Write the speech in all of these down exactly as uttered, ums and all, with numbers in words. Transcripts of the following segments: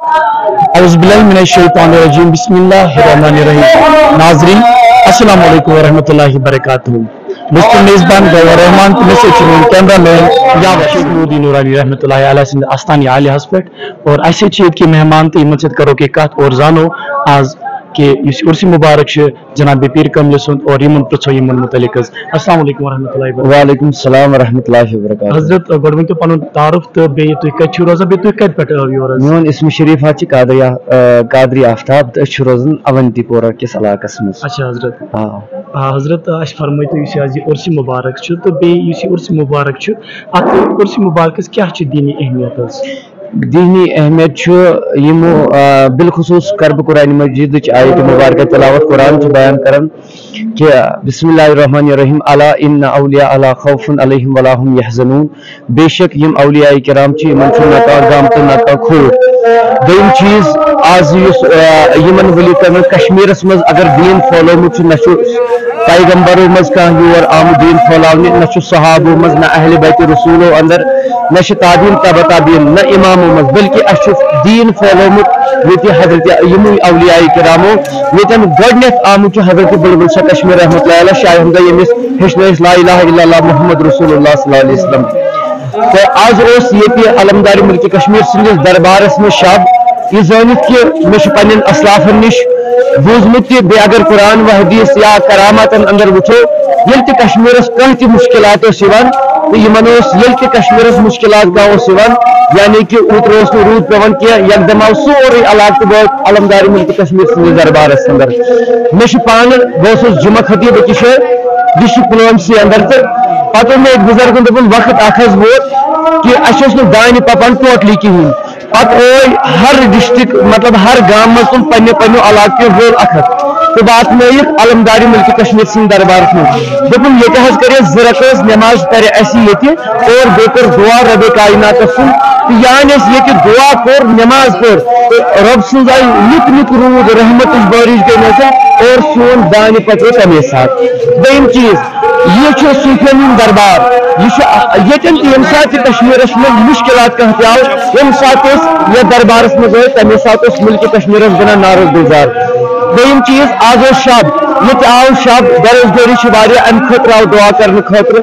اعوذ باللہ من الشیطان الرجیم، بسم اللہ الرحمن الرحیم۔ ناظرین، السلام علیکم ورحمۃ اللہ وبرکاتہ۔ بہٕ چھُس میزبان گوہر رحمان تہٕ مےٚ سۭتۍ چھُ میون کیمرہ مین یاور شیخ نوردین نورانی رحمۃ اللہ علیہ سٕنٛدِ آستانہِ عالیہس پٮ۪ٹھ، اور اَسہِ سۭتۍ چھِ ییٚتہِ کینٛہہ مہمان تہٕ یِمن سۭتۍ کرو کینٛہہ کتھ اور زانو آز کہِ یُس یہِ عرسہِ مبارک چھُ، جناب پیٖر کٲملہِ سُنٛد، اور یِمن پرٛژھو یِمن متعلق حظ۔ السلام علیکم ورحمۃ اللہ وبرکاتہ۔ وعلیکم السلام ورحمۃ اللہ وبرکاتہ۔ حضرت، گۄڈٕ ؤنۍ تو پنُن تعارُف تہٕ بیٚیہِ تُہۍ کتہِ چھِو روزان، بیٚیہِ تُہۍ کتہِ پٮ۪ٹھ آو یور حظ؟ میون اسم شریف حظ چھِ قادری آ-، آ، قادری آفتاب تہٕ أسۍ چھِ روزان اونتی پورہ کِس علاقس منٛز۔ اچھا حضرت۔ آ۔ آ، حضرت، اَسہِ فرمٲیتو یُس یہِ آز یہِ عرسہِ مبارک چھُ تہٕ بیٚیہِ یُس یہِ عرسہِ مبارک چھُ، اَتھ عرسہِ مبارکس کیٛاہ چھِ دیٖنی اہمیت حظ؟ دیٖنی اہمیت چھُ یِمو، آ، بالخصوص کرٕ بہٕ قرآن مجیدٕچ آیت مبارکہ تلاوت۔ قرآن چھُ بیان کران کہِ بسم اللہ الرحمن الرحیم، الا ان اولیاء اللہ خوف علیہم ولا هم یحزنون، بے شک یِم اولیاء کرام چھِ، یِمن چھُ نہ کانٛہہ غم تہٕ نہ کانٛہہ کھوژ۔ دوٚیِم چیٖز، آز یُس، آ، یِمن ؤلی کرنہٕ کشمیرس منٛز اگر دیٖن پھٲلومُت چھُ، نہ چھُ پیغمبرو منٛز کانٛہہ یور آمُت دیٖن پھٲلاونہِ، نہ چھُ صحابو منٛز، نہ اہل بیت رسولو اندر، نہ چھِ تابعین تبع تابعین، نہ امامو منٛز، بلکہ اسہِ چھُ دیٖن پھٲلومُت ییٚتہِ حضرت یِموٕے اولیاء کرامو، ییٚتٮ۪ن گۄڈٕنٮ۪تھ آمُت چھُ حضرت بلبل شاہ کشمیر رحمۃ اللہ علیہ شاہ ہمدہ، ییٚمِس ہیٚچھنٲوۍ أسۍ لا الہ الا اللہ محمد رسول اللہ صلی اللہ علیہ وسلم۔ تہٕ آز اوس ییٚتہِ علمدار ملک کشمیر سٕنٛدِس دربارس منٛز شب، یہِ زٲنِتھ کہِ مےٚ چھُ پننٮ۪ن اسلافن نِش بوٗزمُت تہِ، بیٚیہِ اگر قرآن و حدیث یا کراماتن اندر وٕچھو، ییٚلہِ تہِ کشمیرس کانٛہہ تہِ مُشکلات ٲس یِوان تہٕ یِمن اوس، ییٚلہِ تہِ کشمیرس مُشکلات کانٛہہ اوس یِوان، یعنی کہِ اوترٕ اوس نہٕ روٗد پٮ۪وان کینٛہہ، یکدم آو سورُے علاقہٕ تہٕ ووت علمدار ملک کشمیر سٕنٛدِس دربارس اندر۔ مےٚ چھُ پانہٕ، بہٕ اوسُس جمعہ خطیب أکِس جایہِ ڈسٹرکٹ پُلوامسٕے اندر تہٕ پتہٕ ووٚن مےٚ أکۍ بُزرگن، دوٚپُن، وقت اکھ حظ ووت کہِ اسہِ اوس نہٕ دانہِ پپان ٹوٹلی کِہیٖنۍ۔ پتہٕ آے ہر ڈسٹرکٹ، مطلب ہر گام منٛز تُل پننہِ پننہِ علاقہٕ کیو وول اکھ اکھ تہٕ واتنٲیِکھ علمدار ملک کشمیر سٕنٛدِ دربارس منٛز۔ دوٚپُن، ییٚتہِ حظ کرے زٕ رکٲژ نماز پرِ اسہِ ییٚتہِ اور بیٚیہِ کوٚر دعا ربِ کایناتس کُن۔ تہٕ یعنی اسہِ ییٚتہِ دعا کوٚر، نماز پٔر تہٕ رۄب سٕنٛز آیہِ نیُک نیُک روٗد، رحمتٕچ بٲرِش گٔے نٲزِل اور سون دانہِ پکیو تمے ساتہٕ۔ دوٚیِم چیٖز، یہِ چھُ صوٗفیَن ہُنٛد دربار۔ یہِ چھُ ییٚتٮ۪ن تہِ ییٚمہِ ساتہٕ تہِ کشمیٖرَس منٛز مُشکِلات کانٛہہ تہِ آو، ییٚمہِ ساتہٕ أسۍ یَتھ دربارَس منٛز ٲسۍ، تَمے ساتہٕ اوس مُلکہِ کشمیٖرَس بَنان نارَس گُلزار۔ دوٚیِم چیٖز، آز اوس شب، ییٚتہِ آو شب، بے روزگٲری چھِ واریاہ، اَمہِ خٲطرٕ آو دُعا کرنہٕ خٲطرٕ۔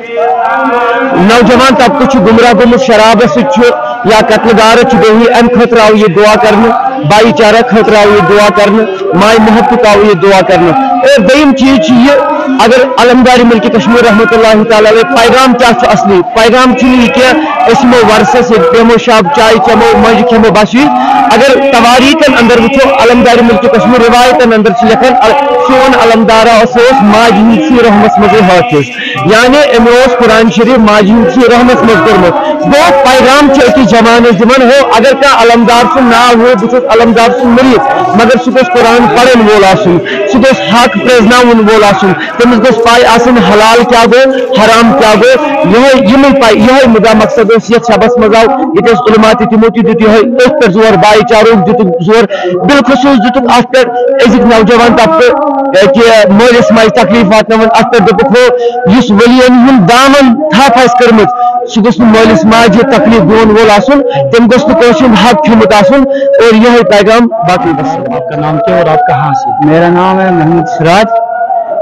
نوجوان طبقہٕ چھُ گمراہ گوٚمُت، شرابس سۭتۍ چھُ یا قتل غارت چھُ بیٚہوٕے، اَمہِ خٲطرٕ آو یہِ دُعا کرنہٕ، بھایی چارہ خٲطرٕ آو یہِ دُعا کرنہٕ، ماے محبتُک آو یہِ دُعا کرنہٕ۔ اور دوٚیِم چیٖز چھُ یہِ، اگر علمدار ملک کشمیر رحمۃ اللہ تعالیٰ علیہ پیغام کیٛاہ چھُ اصلی؟ پیغام چھُنہٕ یہِ کینٛہہ أسۍ یِمو ورثس ییٚتہِ بیٚہمو شب چاے چٮ۪مو مۄنجہِ کھٮ۪مو بس یی۔ اگر تواریخن اندر وٕچھو، علمدار ملک کشمیر روایتن اندر چھِ لیکھان، ال-، سون علمدارا اوس، اوس ماجہِ ہٕنٛدسٕے رحمس منٛزٕے حٲفظ۔ یعنی أمۍ اوس قرآن شریف ماجہِ ہٕنٛدسٕے رحمس منٛز کوٚرمُت۔ گوٚو پیغام چھُ أکِس جوانس دِوان، ہو اگر کانٛہہ علمدار سُنٛد ناو ہیوٚو، بہٕ چھُس علمدار سُنٛد مُریٖد، مگر سُہ گوٚژھ قرآن پرن وول آسُن، سُہ گوٚژھ حق پرزناوُن وول آسُن، تٔمِس گوٚژھ پاے آسٕنۍ حلال کیٛاہ گوٚو، حرام کیٛاہ گوٚو۔ یِہوٚے، یِمٕے پاے، یِہوٚے مُدا مقصد اوس یَتھ شبس منٛز آو۔ ییٚتہِ ٲسۍ علماء تہِ، تِمو تہِ دیُت یِہوٚے أتھۍ پٮ۪ٹھ زور، بھایی چاروُک دیُتُکھ زور، بالخصوٗص دیُتُکھ اَتھ پٮ۪ٹھ أزِکۍ نوجوان طبقہٕ، یہِ کہِ مٲلِس ماجہِ تکلیٖف واتناوان۔ اَتھ پٮ۪ٹھ دوٚپُکھ، ہو، یُس ؤلِیَن ہُنٛد دامن تھپھ آسہِ کٔرمٕژ، سُہ گوٚژھ نہٕ مٲلِس ماجہِ تکلیٖف دِوَن وول آسُن، تٔمۍ گوٚژھ نہٕ کٲنٛسہِ ہُنٛد حق کھیوٚمُت آسُن۔ اور یِہوٚے پیغام، باقٕے وسلام۔ آپ کا نام کیا اور آپ کہاں سے؟ میرا نام ہے محمد سراج،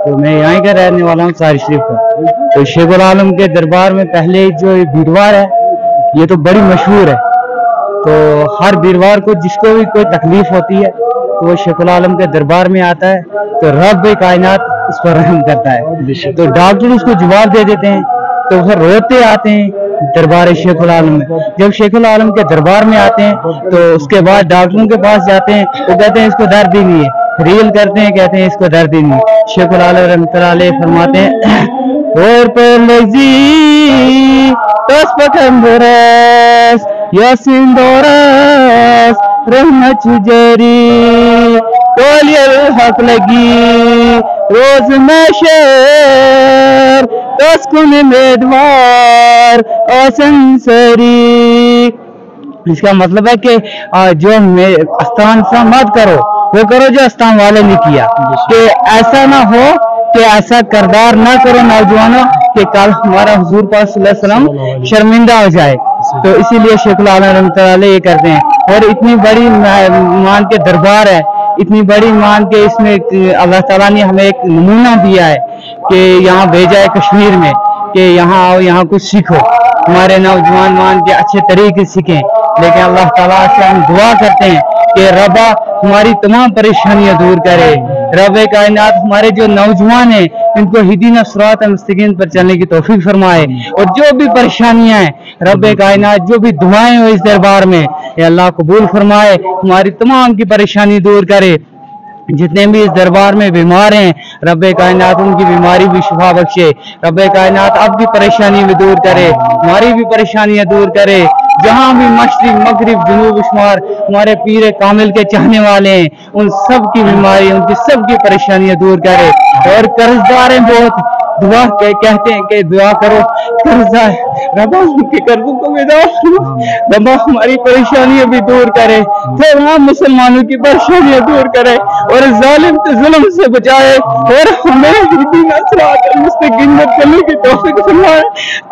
تو میں یہیں کا رہنے والا ہوں، ساری شریف کا۔ تو شیخ العالم کے دربار میں پہلے جو یہ بیروار ہے، یہ تو بڑی مشہور ہے، تو ہر بیروار کو جس کو بھی کوئی تکلیف ہوتی ہے تو وہ شیخ العالم کے دربار میں آتا ہے، تو رب کائنات اس پر رحم کرتا ہے۔ تو ڈاکٹر اس کو جواب دے دیتے ہیں، تو وہ روتے آتے ہیں دربار شیخ العالم میں۔ جب شیخ العالم کے دربار میں آتے ہیں تو اس کے بعد ڈاکٹروں کے پاس جاتے ہیں، وہ کہتے ہیں اس کو درد ہی نہیں ہے، ریل کرتے ہیں، کہتے ہیں اس کو درد ہی نہیں ہے۔ شیخ العالم رحمۃ اللہ علیہ فرماتے ہیں، اور پر لگزی تس پکندرس یاسین دورس رحمت جاری، تولیل حق لگی روز محشر، تس کن امیدوار آسن ساری۔ اس کا مطلب ہے کہ، آ، جو میں استان سا مت کرو، وہ کرو جو استان والے نے کیا، کہ ایسا نہ ہو کہ ایسا کردار نہ کرو نوجوانوں کہ کل ہمارا حضور پاک صلی اللہ علیہ وسلم شرمندہ ہو جائے۔ تو اسی لیے شیخ العالم رحمۃ اللہ علیہ یہ کرتے ہیں۔ اور اتنی بڑی مان کے دربار ہے، اتنی بڑی مان کے اس میں اللہ تعالیٰ نے ہمیں ایک نمونہ دیا ہے کہ یہاں بھیجا ہے کشمیر میں کہ یہاں آؤ، یہاں کچھ سیکھو، ہمارے نوجوان مان کے اچھے طریقے سیکھیں۔ لیکن اللہ تعالیٰ سے ہم دعا کرتے ہیں کہ ربا ہماری تمام پریشانیاں دور کرے، رب کائنات ہمارے جو نوجوان ہیں ان کو ہدی نصرات مستقیم پر چلنے کی توفیق فرمائے، اور جو بھی پریشانیاں ہیں رب کائنات جو بھی دعائیں ہو اس دربار میں، اے اللہ قبول فرمائے، ہماری تمام کی پریشانی دور کرے۔ جتنے بھی اس دربار میں بیمار ہیں رب کائنات ان کی بیماری بھی شفا بخشے، رب کائنات آپ کی پریشانی بھی دور کرے، ہماری بھی پریشانیاں دور کرے۔ جہاں بھی مشرق مغرب جنوب شمار ہمارے پیر کامل کے چاہنے والے ہیں، ان سب کی بیماری ان کی سب کی پریشانیاں دور کرے۔ اور قرض دار ہیں بہت، دعا کہتے ہیں کہ دعا کرو قرض دار، ربا ان کے قرضوں کو بھی دعا کرو، ربا ہماری پریشانیاں بھی دور کرے، تمام مسلمانوں کی پریشانیاں دور کرے اور ظالم کے ظلم سے بچائے اور ہمیں ہدی نصرات المستقیم پر چلنے کی توفیق فرمائے،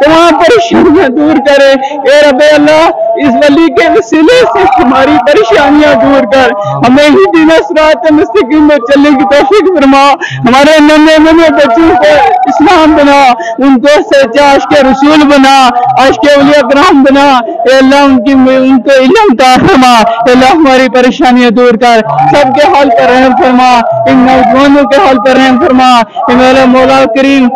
تمام پریشانیاں دور کرے۔ اے رب اللہ، اس ولی کے وسیلے سے ہماری پریشانیاں دور کر، ہمیں ہدی نصرات المستقیم پر چلنے کی توفیق فرما، ہمارے ننے منے بچوں کو اسلام بنا، ان کو سچے عاشق رسول بنا، عاشق اولیاء کرام بنا۔ اے اللہ ان کی ان کو علم عطا فرما، اے اللہ ہماری پریشانیاں دور کر، سب کے حال پر رحم فرما، ان نوجوانوں کے حال پر رحم فرما۔ اے مولا مولا کریم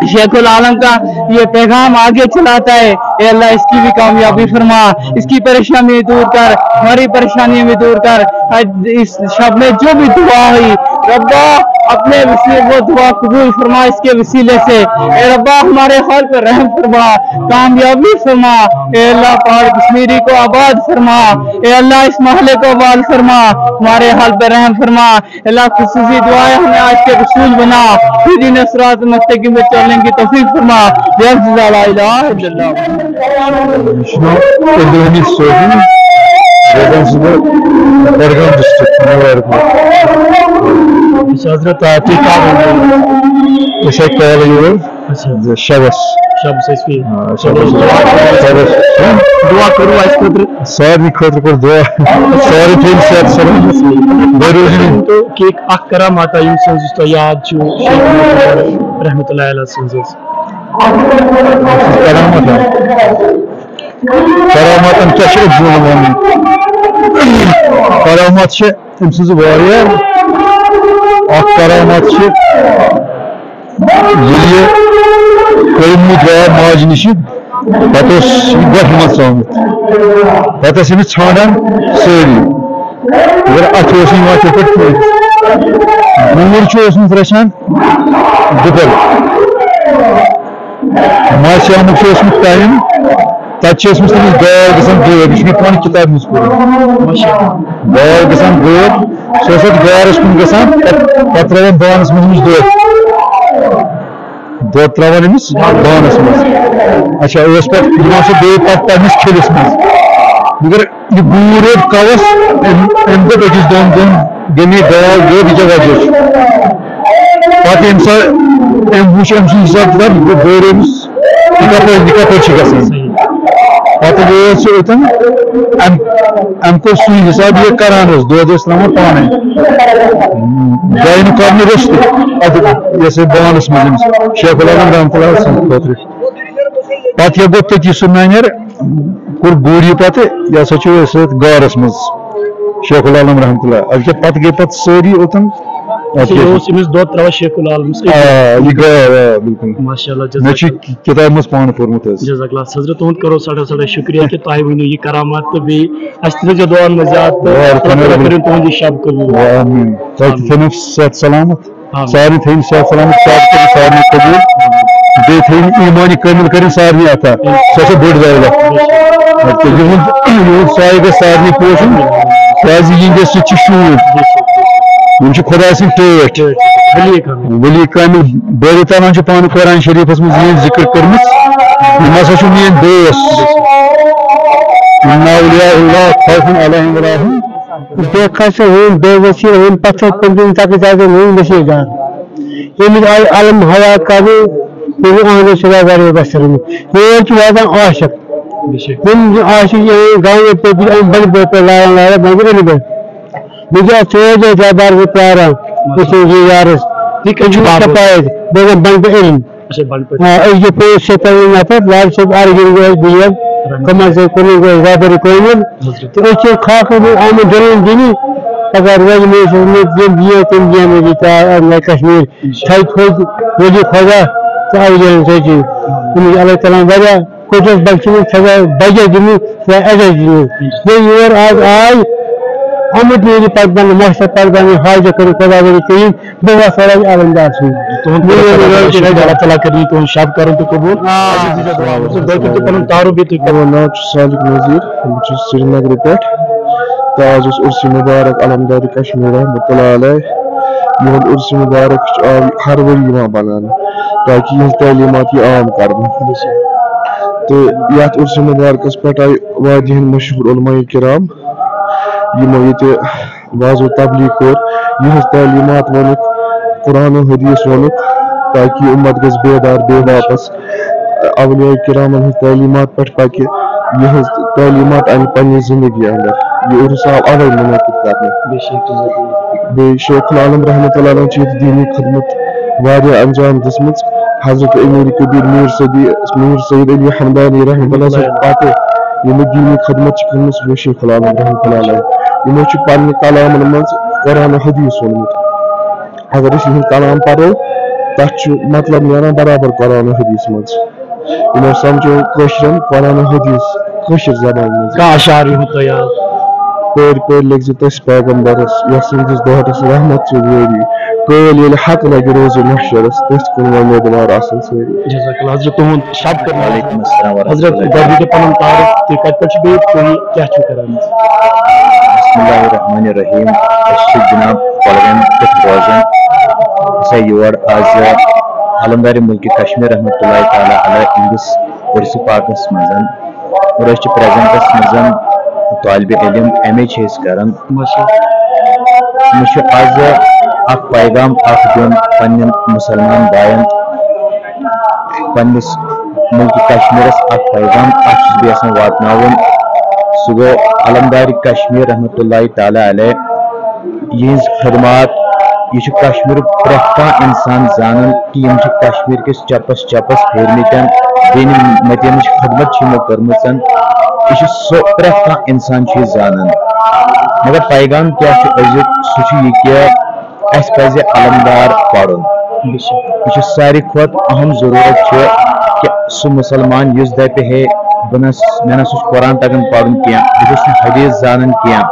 شیخ العالم کا یہ پیغام آگے چلاتا ہے، اے اللہ اس کی بھی کامیابی فرما، اس کی پریشانی دور کر، ہماری پریشانی بھی دور کر۔ اس شب میں جو بھی دعا ہوئی ربا، اپنے وسیلے وہ دعا قبول فرما، اس کے وسیلے سے اے ربا ہمارے حال پر رحم فرما، کامیابی فرما۔ اے اللہ پہاڑ کشمیری کو آباد فرما، اے اللہ اس محلے کو آباد فرما، ہمارے حال پر رحم فرما۔ اللہ خصوصی دعا ہے ہمیں عاشق رسول بنا، ہدی نصرات المستقیم پر چلنے کی توفیق فرما۔ بحق لا الہ الا اللہ۔ Şu İbrahim Soylu, Rogan Zıbı, Bergan District, New York. Hazreti Atik abi. Teşekkür ederim. Şabas. Şabas. Şabas. Dua kırılayız kıdır. Sari kıdır kır dua. Sari tüm siyat sari. Buyurun. تو کینٛہہ اکھ کرامات یِم سٕنٛز یُس تۄہہِ یاد چھُ شیخ رحمتہ اللہ علیہ سٕنٛز ٲس؟ کرامت۔ کراماتن کیٛاہ چھِ أسۍ وَنان؟ کرامت چھِ أمۍ سٕنٛز واریاہ۔ اکھ کرامت چھِ ییٚلہِ یہِ کلمہٕ درٛاو ماجہِ نِشہِ، پتہٕ اوس یہِ گۄپھِ منٛز ژامُت۔ پتہٕ ٲسۍ أمِس ژھانٛڈان سٲری، مگر اَتھِ اوس نہٕ یِوان تِتھ پٲٹھۍ کینٛہہ۔ گوٗر چھُ اوسمُت رچھان دُپہر۔ ماہِ صیامُک چھُ اوسمُت ٹایم، تَتہِ چھِ ٲسمٕژ تٔمِس گاو گژھان غٲب، یہِ چھُ مےٚ پانہٕ کِتابہِ منٛز پوٚرمُت۔ گاو گژھان غٲب، سُہ اوس اَتھ غارَس کُن گژھان، پَتہٕ، پَتہٕ ترٛاوان بانَس منٛز أمِس دۄد۔ دۄد ترٛاوان أمِس بانَس منٛز۔ اچھا، اوس پَتہٕ یِوان سُہ بیٚیہِ پَتہٕ پَنٕنِس کھیلِس منٛز۔ مگر یہِ گوٗر اوس کَوَس، أمۍ، أمۍ دوٚپ أکِس دۄن دۄہَن، "گٔے مےٚ گاو غٲب، یہِ کیٛاہ وجہ چھُ؟" پَتہٕ ییٚمہِ ساتہٕ أمۍ وُچھ أمۍ سُنٛد حِساب کِتاب، یہِ گوٚو بوٚر أمِس، یہِ کَپٲرۍ، یہِ کَپٲرۍ چھِ گژھان۔ پَتہٕ ووت سُہ اوٚتَن، أمۍ، أمۍ کوٚر سُے حِساب، یہِ کَران اوس، دۄد اوس ترٛاوان پانَے۔ گٔے نہٕ کَرنہٕ روٚستُے، اَتھ یہِ ہسا بانَس منٛز أمِس شیخ العالم رحمتہ اللہ سٕنٛدِ خٲطرٕ۔ پَتہٕ یہِ گوٚو تٔتی سُہ نَنٮ۪ر، کوٚر گوٗری پَتہٕ، یہِ ہسا چھُ أسۍ أتھۍ غارَس منٛز شیخ العالم رحمتہ اللہ۔ اَدٕ کیٛاہ پَتہٕ گٔے پَتہٕ سٲری اوٚتَن۔ اَدٕ اچھا، یہِ کیٛاہ اوس أمِس دۄد ترٛاوان شیخ العالمس أتی؟ آ، یہِ گاو، آ، بِلکُل۔ ماشاء اللہ، مےٚ چھُ جزاک اللہ۔ کِتابہِ منٛز پانہٕ پوٚرمُت حظ۔ جزاک اللہ۔ حضرت، تُہُنٛد کَرو سٮ۪ٹھاہ سٮ۪ٹھاہ شُکریہ کہِ تۄہہِ ؤنِو یہِ کرامات تہٕ بیٚیہِ اَسہِ تہِ تھٲیزیو دُعاہَن منٛز یاد تہٕ وارٕ خۄدا کَرِ۔ کٔرِن تُہُنٛد یہِ شب قبوٗل۔ آمیٖن۔ تۄہہِ تہِ آمیٖن۔ تھٲینو صحت سلامت۔ آمیٖن۔ سارنٕے تھٲیِن صحت سلامت، سارنٕے کٔرِن قبوٗل۔ بیٚیہِ تھٲیِن ایٖمانِ کٲمِل کٔرِن سارنٕے عطا۔ سۄ چھےٚ بٔڑ دولت۔ تہٕ یِہُنٛد، یِہُنٛد سایہِ گژھِ سارنٕے پوشُن۔ کیٛازِ یِہِنٛدِ سۭتۍ چھِ شوٗب۔ یِم چھِ خۄداے سٕنٛدۍ ٹٲٹھۍ۔ ؤلی کامِل۔ ؤلی کامِل بٲرِتانَن چھِ پانہٕ قرآن شریٖفَس منٛز یِہِنٛز ذِکر کٔرمٕژ۔ یِم ہسا چھِ میٛٲنۍ دوس۔ إن أولياء الله خوف عليهم ولا هم۔ بے قصر ہُنٛد، بے وسیلہٕ ہُنٛد، پتھر پنجن تک زیادٕ ہُنٛد وسیلہٕ دار۔ ییٚمِس آیہِ علم حیا کرنہٕ، ییٚمِس اہل سُلہ ورٲے بسر۔ یور چھُ واتان عاشق۔ تِم آسہِ یہِ گامہٕ پٮ۪ٹھ، یہِ اَمہِ بَنہِ پٮ۪ٹھ لاران لاران بَنہِ أنٛدۍ پٮ۪ٹھ۔ مےٚ کیٛاہ ژٕ ٲسۍ زِ دربار زٕ پیاران، أسۍ ٲسۍ یہِ یارَس۔ تُہۍ کَتہِ چھِو یہِ بابر؟ کَپٲرۍ؟ بہٕ وَنہٕ بَنہِ پٮ۪ٹھ أنٛدۍ۔ اچھا، بَنہِ پٮ۪ٹھ۔ آ، أسۍ چھِ پانٛژھ شےٚ پَنٕنۍ نفر، لال صٲب آرگن گوٚو اَسہِ بِہِتھ، رحمت۔ کمال صٲب کُنُن گوٚو اَسہِ رہبر کٲمِل۔ حضرت۔ تہٕ أسۍ چھِ خاکہٕ منٛز آمٕتۍ دِلَن دِنہِ، اگر روزِ مےٚ ٲسۍ ووٚنمُت، یِم دِیو، تِم دِیَن نہٕ یہِ کیٛاہ، آ، کشمیٖر۔ انشاءاللہ۔ تھَوِ تھوٚد ؤلی خۄدا تہٕ اولِیاہَن سۭتۍ۔ تِمَن چھِ اللہ تعالیٰ ہَن واریاہ قدرت بخشمٕژ، سزا بجا دِمٕژ، سزا اجا دِمٕژ۔ بیٚیہِ یور آز آے، آمُت نیرِ پتہٕ بنہٕ مۄخصر پتہٕ بنہٕ حاجہ کٔرِتھ خۄدا ؤری کٔرِتھ، بہٕ وَسہٕ رَبِ عالم دار سُنٛد۔ تُہُنٛد خۄدا تعالیٰ شُکر، اللہ تعالیٰ کٔرِنۍ تُہُنٛد شب کرُن تہٕ قبوٗل۔ آ۔ اَسہِ دِژ دعا منظوٗر۔ تُہۍ کٔرِو تہٕ پنُن تعارُف بیٚیہِ تُہۍ۔ میون ناو چھُ صالح نذیٖر، بہٕ چھُس سرینگرٕ پٮ۪ٹھ تہٕ آز اوس عرسہِ مُبارک علمدارِ کشمیٖر رحمتہ اللہ علیہ۔ یِہُنٛد عرسہِ مُبارک چھُ آو ہر ؤرۍ یِوان بناونہٕ تاکہِ یِہٕنٛز تعلیٖمات یہِ عام کرنہٕ۔ تہٕ یَتھ عرسہِ مُبارکس پٮ۪ٹھ آیہِ واریاہن مشہوٗر علماء کرام، یِمو ییٚتہِ وعظ و تبلیغ کوٚر، یِہٕنٛز تعلیٖمات ووٚنُکھ، قرآن و حدیث ووٚنُکھ، تاکہِ یہِ اُمت گژھِ بیدار بیٚیہِ واپس اولیاء کرامن ہٕنٛز تعلیٖمات پٮ۪ٹھ پکہِ، یِہٕنٛز تعلیٖمات اَنہِ پننہِ زندگی اندر۔ یہِ عرس آو اوے منعقد کرنہٕ۔ بے شک، جزاک اللہ۔ بیٚیہِ شیخ العالم رحمتہ اللہ علیہ چھِ ییٚتہِ دیٖنی خدمت واریاہ انجام دِژمٕژ۔ حضرت امیر کبیر میر سدی، میر سید علی حمدانی رحمتہ اللہ سٕنٛدِ پتہٕ یِمو دیٖنی خدمت چھِ کٔرمٕژ، سُہ گوٚو شیخ العالم رحمتہ اللہ علیہ۔ یِمو چھُ پننہِ کلامن منٛز قرآن و حدیث ووٚنمُت۔ اگر أسۍ یِہُنٛد کلام پرو، تتھ چھُ مطلب نیران برابر قرآن و حدیث منٛز۔ یِمو سمجھو کٲشرٮ۪ن قرآن و حدیث کٲشِر زبانہِ منٛز۔ کانٛہہ اشعار یِہُنٛد تۄہہِ یاد؟ پٲرۍ پٲرۍ لیکھزِ تٔسۍ پیغمبرس، یتھ سٕنٛدِس دۄہرس رحمت چھِ وٲری۔ قٲلۍ ییٚلہِ حق لگہِ روزِ محشرس، تٔتھۍ کُن وۄمیدوار آسن سٲری۔ جزاک اللہ حضرت، تُہُنٛد شب کٔرِو۔ وعلیکم السلام ورحمۃ حضرت، اللہ۔ گۄڈٕ ؤنِو تُہۍ پنُن تعارُف، تُہۍ کتہِ پٮ۪ٹھ چھِو، بیٚیہِ تُہۍ کیٛاہ چھِو کران؟ بسم اللہ الرحمن الرحیم۔ أسۍ چھِ جناب کۄلگامہِ پٮ۪ٹھ روزان۔ أسۍ آے یور آز علمدار ملک کشمیر رحمۃ اللہ تعالیٰ علیہ ہٕنٛدِس عرسہِ پاکس منٛز۔ اور أسۍ چھِ پریزنٹس منٛز طالب علم، ایم اے چھِ أسۍ کران۔ ماشاء اللہ۔ مےٚ چھُ آز اکھ پیغام اکھ دیُن پننٮ۪ن مسلمان باین، پننِس ملک کشمیرس اکھ پیغام اکھ چھُس بہٕ یژھان واتناوُن۔ سُہ گوٚو علمدار کشمیر رحمۃ اللہ تعالیٰ علیہ، یِہنٛز خدمات۔ یہِ چھُ کشمیرُک پرٛٮ۪تھ کانٛہہ انسان زانان کہِ یِم چھِ کشمیر کِس چپس چپس پھیرمٕتٮ۪ن، دینِ متینٕچ خدمت چھِ یِمو کٔرمٕژ۔ یہِ چھُ سُہ پرٛٮ۪تھ کانٛہہ انسان چھُ یہِ زانان۔ مگر پیغام کیٛاہ چھُ أزیُک؟ سُہ چھُ یہِ کہِ اَسہِ پَزِ علمدار پَرُن۔ یہِ چھُ ساروی کھۄتہٕ اہم ضروٗرت چھُ کہِ سُہ مُسلمان یُس دَپہِ ہے بہٕ نہ س-، مےٚ نہ سا چھُ قرآن تَگان پَرُن کینٛہہ، بہٕ چھُس نہٕ حدیث زانان کینٛہہ،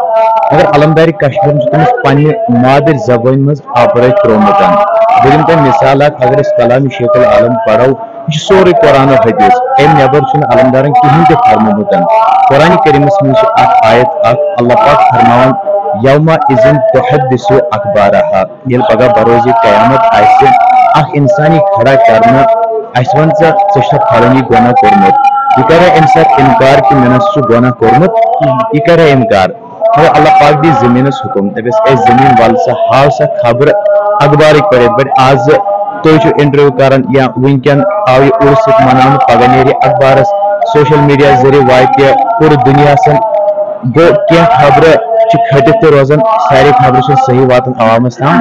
مگر علمدارِ کشمیٖرَن چھُ تٔمِس پنٛنہِ مادری زبٲنۍ منٛز آپرٲوِتھ ترٛوومُت۔ بہٕ دِمہٕ تۄہہِ مثال اَکھ، اگر أسۍ کلامِ شیخ العالم پَرو، یہِ چھُ سورُے قرآن و حدیث، اَمہِ نٮ۪بر چھُنہٕ علمدارن کِہیٖنۍ تہِ فرمومُت۔ قرآن کریٖمس منٛز چھُ اکھ آیت اکھ، اللہ پاک فرماوان، "یوم اذن تحدث اخبارہا"، ییٚلہِ پگاہ بروزِ قیامت آسہِ اکھ انسانی کھڑا کرنہٕ، اَسہِ وَن ژٕ، ژےٚ چھُکھ فلٲنی گۄناہ کوٚرمُت، یہِ کرِ اَمہِ ساتہٕ انکار کہِ مےٚ نہ چھُ گۄناہ کوٚرمُت، یہِ کرِ انکار۔ مگر اللہ پاک دی زمینس حکم، دپس، "اے زمین، ول سا، ہاو سا خبر اخبارٕکۍ پٲٹھۍ، یِتھ پٲٹھۍ آز تُہۍ چھِو انٹرویو کران یا وٕنکیٚن آو یہِ عرس ییٚتہِ مناونہٕ، پگاہ نیرِ اخبارس، سوشل میڈیا ذٔریعہٕ واتہِ پوٗرٕ دُنیاہس۔ گوٚو کینٛہہ خبرٕ چھِ کھٔٹِتھ تہِ روزان، سارے خبرٕ چھِ صحیح واتان عوامس تام،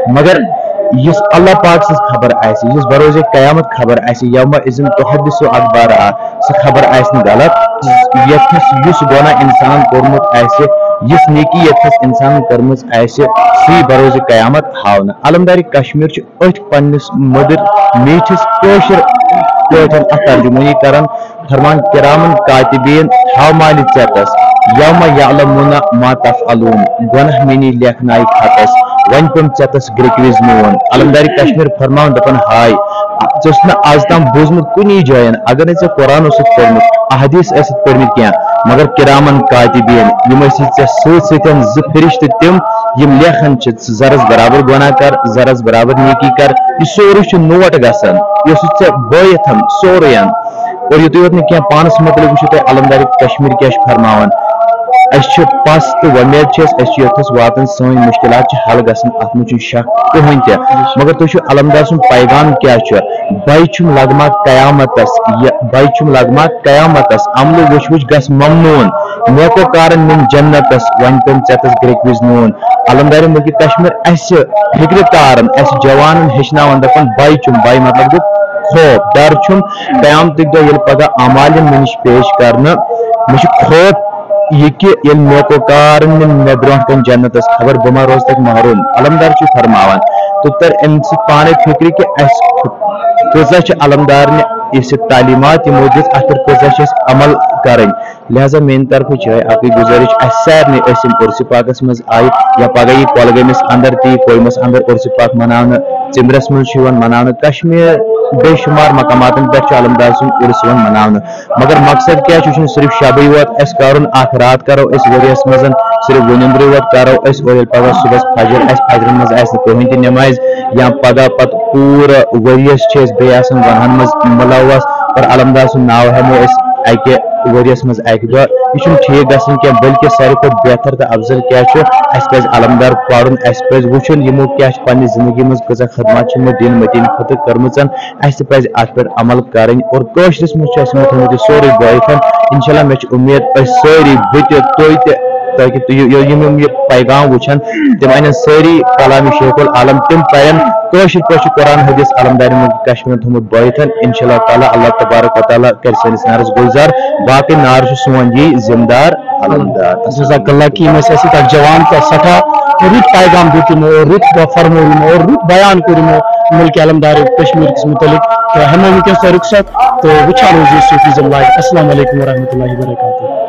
مگر یُس اللہ پاک سٕنٛز خبر آسہِ، یُس بروز قیامت خبر آسہِ، یوم اذن تحدث اخبارہا، سۄ خبر آسہِ نہٕ غلط۔ یتھس یُس گۄناہ انسانن کوٚرمُت آسہِ، یُس نیکی یتھس انسانن کٔرمٕژ آسہِ، سُے بروز قیامت ہاونہٕ۔ علمدار کشمیر چھُ أتھۍ پننِس مٔدٕر میٖٹھِس کٲشِر پٲٹھۍ اتھ ترجمٲنی کران، فرمان کرامن کاتبین تھاو مالہِ ژیتس، یوم یعلمون ما تفعلون، گۄناہ میٛٲنی لیکھنایہِ خطس، وۄنۍ پیوٚم ژیتس گرٛیٚکہِ وِزِ میون۔ علمدار کشمیر فرماوان دپان، ہاے، ژےٚ اوس نہٕ از تام بوٗزمُت کُنی جاین، اگر نہٕ ژےٚ قرآن اوسُتھ پوٚرمُت، احادیث ٲسِتھ پٔرمٕتۍ کینٛہہ، مگر کرامن کاتبین، یِم ٲسی ژےٚ سۭتۍ سۭتۍ زٕ فرشتہٕ تِم، یِم لیکھان چھِ، ژٕ ذرس برابر گۄناہ کر، ذرس برابر نیکی کر، یہِ سورُے چھُ نوٹ گژھان، یہِ اوسُے ژےٚ بٲیِتھ سورُے۔ اور یُتُے یوت نہٕ کینٛہہ، پانس مُتعلق وٕچھِو تُہۍ علمدار کشمیر کیٛاہ چھُ فرماوان، اَسہِ چھِ پَژھ تہٕ وۄمید چھِ اَسہِ، اَسہِ چھُ یوٚتَس واتان، سٲنۍ مُشکِلات چھِ حل گژھان، اَتھ منٛز چھُنہٕ شک کٕہٕنۍ تہِ۔ مگر تُہۍ چھِو علمدار سُنٛد پیغام کیٛاہ چھُ؟ بَے چھُم لگما قیامتس، یہِ بَے چھُم لگما قیامتس، عملہٕ وٕچھ وٕچھ گژھ ممنوٗن، نیکو کارن نِن جنتس، وۄنۍ پیوٚم ژےٚ تس گرٛیٚکہِ وِزِ نوٗن۔ علمدار مُلکِ کشمیر، اَسہِ فِکرِ تارن، اَسہِ جوانن ہیٚچھناوان، دَپان، بَے چھُم، بَے مطلب گوٚو خوف، ڈر چھُم قیامتٕکۍ دۄہ، ییٚلہِ پگاہ اعمال یِن مےٚ نِش پیش کرنہٕ، مےٚ چھُ خوف یہِ کہِ ییٚلہِ نیکو کارن نِن مےٚ برونٛٹھ کَنہِ جنتس، خبر بہٕ ما روزٕ تَتہِ محروٗم۔ علمدار چھُ فرماوان، تہٕ تر اَمہِ سۭتۍ پانے فِکرِ کہِ اَسہِ کۭژاہ چھِ علمدارنہِ یُس یہِ تعلیٖمات یِمو دِژ، اَتھ پٮ۪ٹھ کۭژاہ چھِ اَسہِ عمل کَرٕنۍ۔ لہذا میٛانہِ طرفہٕ چھِ یِہوٚے اَکٕے گُزٲرِش، اَسہِ سارنٕے، أسۍ یِم عُرسہِ پاکَس منٛز آیہِ یا پَگاہ یی کۄلگٲمِس اَندَر تہِ یی کۄیمَس اَندَر عُرسہِ پاک مَناونہٕ، ژِمبرَس منٛز چھُ یِوان مَناونہٕ، کشمیر بے شُمار مقاماتَن پٮ۪ٹھ چھُ علمدار سُنٛد عُرس یِوان مَناونہٕ۔ مگر مقصد کیٛاہ چھُ؟ یہِ چھُنہٕ صرف شبٕے یوت اَسہِ کَرُن، اَکھ راتھ کَرو أسۍ ؤریَس منٛز صرف وُنِنٛدرٕے یوت کَرو أسۍ، اور ییٚلہِ پَگاہ صُبحَس فجر آسہِ، فجرَن منٛز آسہِ نہٕ کٕہٕنۍ تہِ نٮ۪مازِ، یا پَگاہ پَتہٕ پوٗرٕ ؤریَس چھِ أسۍ بیٚیہِ آسان گۄنہَن منٛز مُلوث، اور علمدار سُنٛد ناو ہٮ۪مو أسۍ اَکہِ ؤریَس منٛز اَکہِ دۄہ۔ یہِ چھُنہٕ ٹھیٖک گژھان کینٛہہ، بلکہِ ساروی کھۄتہٕ بہتر تہٕ افضل کیٛاہ چھُ، اَسہِ پَزِ علمدار پَرُن، اَسہِ پَزِ وٕچھُن یِمو کیٛاہ چھِ پنٛنہِ زندگی منٛز کۭژاہ خدمات چھِ یِمو دین مدیٖن خٲطرٕ کٔرمٕژ، اَسہِ تہِ پَزِ اَتھ پٮ۪ٹھ عمل کَرٕنۍ۔ اور کٲشرِس منٛز چھُ اَسہِ یِمو تھوٚمُت یہِ سورُے بٲیِتھ۔ اِنشاء اللہ، مےٚ چھِ اُمید أسۍ سٲری، بہٕ تہِ، تُہۍ تہِ، تاکہِ تُہۍ یہِ، یِم، یِم یہِ پیغام وٕچھن، تِم اَنن سٲری کلام شیخ العالم، تِم پَرن کٲشِر پٲٹھۍ چھُ قرآن حدیث علمدار مُلکِ کشمیٖرَن تھوٚمُت بٲیِتھ۔ اِنشاء اللہ تعالیٰ، اللہ تبارک و تعالیٰ کَرِ سٲنِس نارَس گُلزار، باقٕے نار چھُ سون یی ذمہٕ دار علمدار۔ جزاک اللہ۔ کِہیٖنۍ ٲسۍ اَسہِ سۭتۍ اَکھ جوان تہٕ سٮ۪ٹھاہ رٕتۍ پیغام دیُت تِمو اور رٕتۍ فرموو یِمو اور رُت بیان کوٚر یِمو مُلکِ علمدار کشمیٖر کِس مُتعلِق۔ تہٕ ہٮ۪مو وٕنکیٚس تۄہہِ رُخصت تہٕ وٕچھان روٗزِو صوفیزم لایِو۔ السلام علیکم ورحمۃ اللہ وبرکاتہ۔